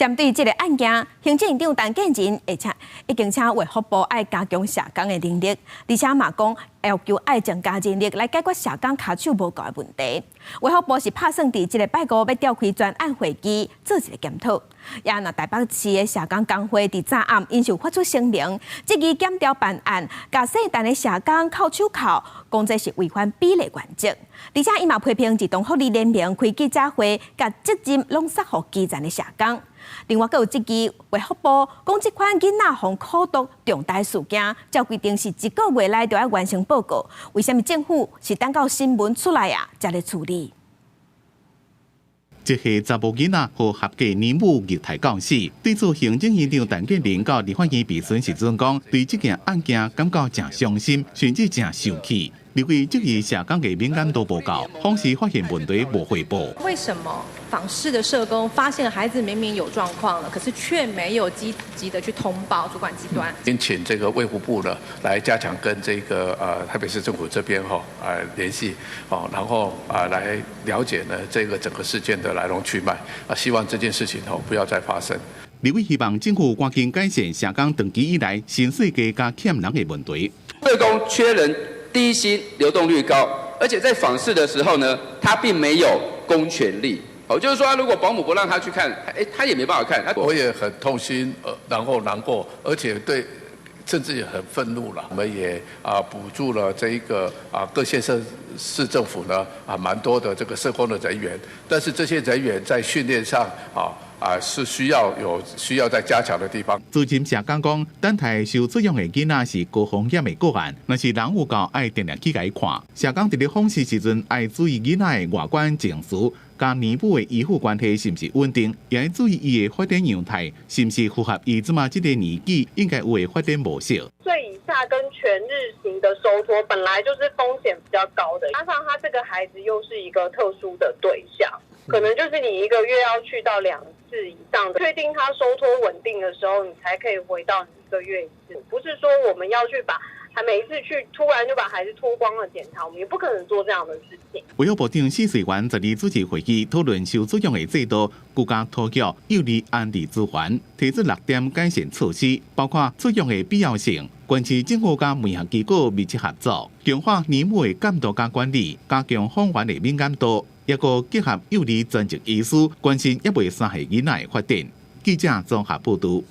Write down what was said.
針對這个案件，行政院長陳建仁而且已經請衛福部愛加強社工的能力，而且嘛講要求愛增加人力來解決社工跤手無夠的問題。衛福部是拍算佇這个拜五欲召開專案會議做一个檢討。也若台北市的社工工會佇昨暗𪜶就發出聲明，質疑檢調辦案，共姓陳的社工銬手銬，講這是違反比例原則。而且伊嘛批評兒童福利聯盟開記者會，共責任攏捒予基層的社工。另外，閣有質疑衛福部講這款囡仔予苦毒重大事件，照規定是一個月內就愛完成報告，為啥物政府是等到新聞出來啊，才來處理？這歲查某囡仔予合格奶母虐待到死，對此行政院長陳建仁到立法院備詢時陣講，對這件案件感覺誠傷心，甚至誠受氣。認為質疑社工的敏感度無夠，訪視發現問題無匯報。為什麼訪視的社工發現孩子明明有狀況了，可是卻沒有積極的去通報主管機關？應請這個衛福部呢來加強跟這個台北市政府這邊哈聯繫，哦，然後啊來了解呢這個整個事件的來龍去脈，啊，希望這件事情哦不要再發生。立委希望政府趕緊改善社工長期以來薪水低佮欠人的問題。社工缺人，低薪，流動率高，而且在訪視的時候呢，他並沒有公權力。哦，就是說，如果保姆不讓他去看，哎，他也沒辦法看。我也很痛心，然後難過，而且對，甚至也很憤怒了。我們也啊補助了這一個啊各縣市市政府呢啊蠻多的這個社工的人員，但是這些人員在訓練上啊是需要有需要再加強的地方。資深社工講，等待受撫養的囡仔是高風險的個案，若是人有夠，愛定定去共伊看。社工佇咧訪視時陣，愛注意囡仔的外觀情緒，佮奶母的依附關係是毋是穩定，也愛注意伊的發展樣態是毋是符合伊這馬這個年紀應該有的發展模式。歲以下跟全日型的收托本來就是風險比較高的，加上他這個孩子又是一個特殊的對象，可能就是你一個月要去到2次以上的，確定他收托穩定的時候，你才可以回到你一個月一次。不是說我們要去把他每一次去突然就把孩子脫光了檢查，我們也不可能做這樣的事情。衛福部長許瑞元十二主持會議討論受撫養的制度、居家托育、幼兒安置資源，提出六點改善措施，包括撫養的必要性、關注政府佮媒合機構密切合作、強化奶母的監督佮管理、加強訪員的敏感度，抑閣結合幼兒專職醫師，關心猶未3歲囡仔的發展。記者綜合報導。